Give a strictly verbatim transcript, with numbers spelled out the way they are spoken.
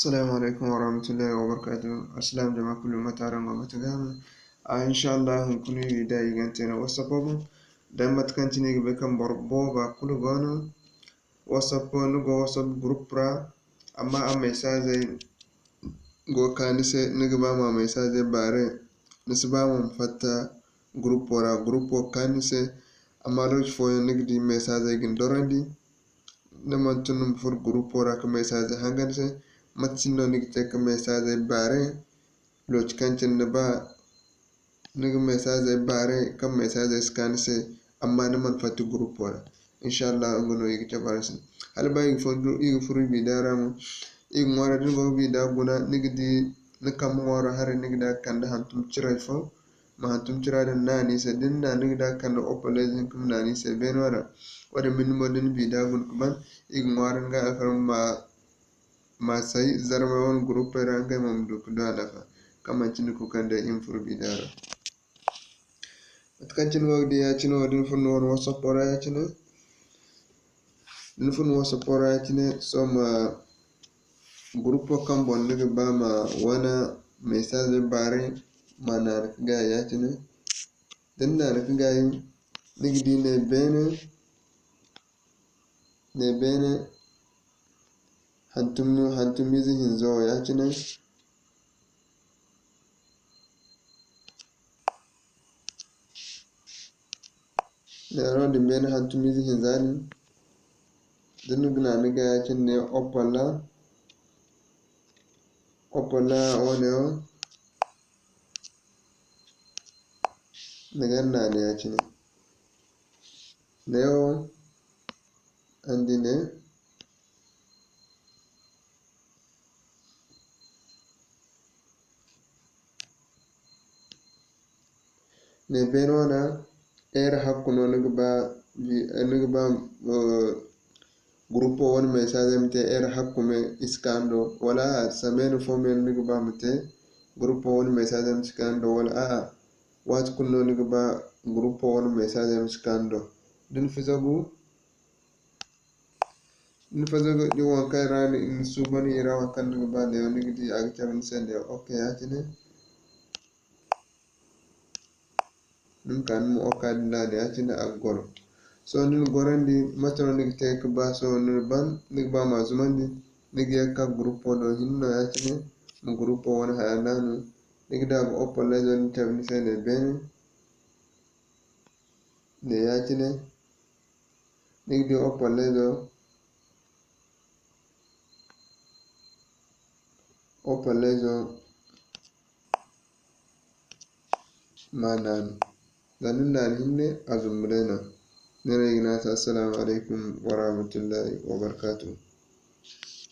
Assalamu alaikum warahmatullahi wabarakatuh. Assalam jama kulu, mate araŋ go, mate gaamu? A, insha Allah, hunkuna iri da i gante no WhatsApp boŋ. Da mate kaŋ cine i ga bay kaŋ boro booba kulu go no. WhatsApp, ni go WhatsApp group ra, amma a messagey go ka ni se, ni ga ba ma messagey bare, ni si ba ma fatta group ra, group ka ni se, amma lokaci fooyaŋ ni ga di messagey ga ni dorandi, ni mana tun ma furo group ra ka messagey hanga ni se, mate cine no ni ga te ka messagey bare, lokaci kaŋ cine ni ba ni ga messagey bare, kaŋ messagey si ka ni se, amma ni mana fatta group ra. Insha Allah, nga no i ga cabe araŋ se. Hala ba i ga furo, i ga furo i bida ra mo, i ga ŋwaara, da ni go ga bida guna, ni ga di ni kambe ŋwaaro haray, ni ga di a ga kande hantum ciray fo, ma hantum cira din naani se. Da ni na, ni ga di a ga kande opalay din ka ma naani se beeno ra. Wo-din binde mo, da ni bida guna ka ban, i ga ŋwaara ni ga alfarma ma ma say zarmay wane groupe ra, ngey mo ma du ka du a nafa, kaŋ manti ni kulu kaŋ day i ma furo bida ra. Mate kaŋ cine wo ga di ya-cine wo, da ni furo ni wane WhatsApp ra ya-cine, da ni furo ni WhatsApp ra ya-cine, sohõ ma groupe kaŋ boŋ ni ga ba ma wane message bare, ma naanu ka gaayi ya-cine. Da ni naanu ka gaayi, ni ga di ne beene, ne beene, hantum, hantumiize hinza wo ya-cine. Neero din beene hantumiize hinza din, da ni ga naanu ga ya-cine ne opala, opala wane wo, ni ga naanu ya-cine. Neewo, araŋ di ne, ne beene wane, heure hakku no ni ga ba, ni ga ba, eh, groupe wane message ma te heure hakku me i si ka ni do, wala a'a, semaine fo me no ni ga ba ma te groupe wane message ma si ka ni do, wala a'a, waati kulu no ni ga ba groupe wane message ma si ka ni do. Da ni fazagu, ni fazagu, da waŋ kaŋ ra ni, ni suuban i ra waŋ kaŋ ni ga ba neewo, ni ga di a ga cabe ni se neewo, ok, ya-cine. Ni ma ka ni ma ok din naanu ya-cine, a ga goro. Sohõ ni na gorandi, mate no ni ga te ka ba? Sohõ ni na ban, ni ga ba ma zumandi, ni ga ye ka ka groupe do hinne no ya-cine, ma groupe wane haya naanu. Ni ga di a ga opalay zo din cabe ni se ne beene. Ne ya-cine, ni ga di opalay zo, opalay zo ma naanu. Za ni naanu hinne, a zumbu day no. Neera ay ga ne a se, Assalamu alaikum warahmatullahi wabarakatuh.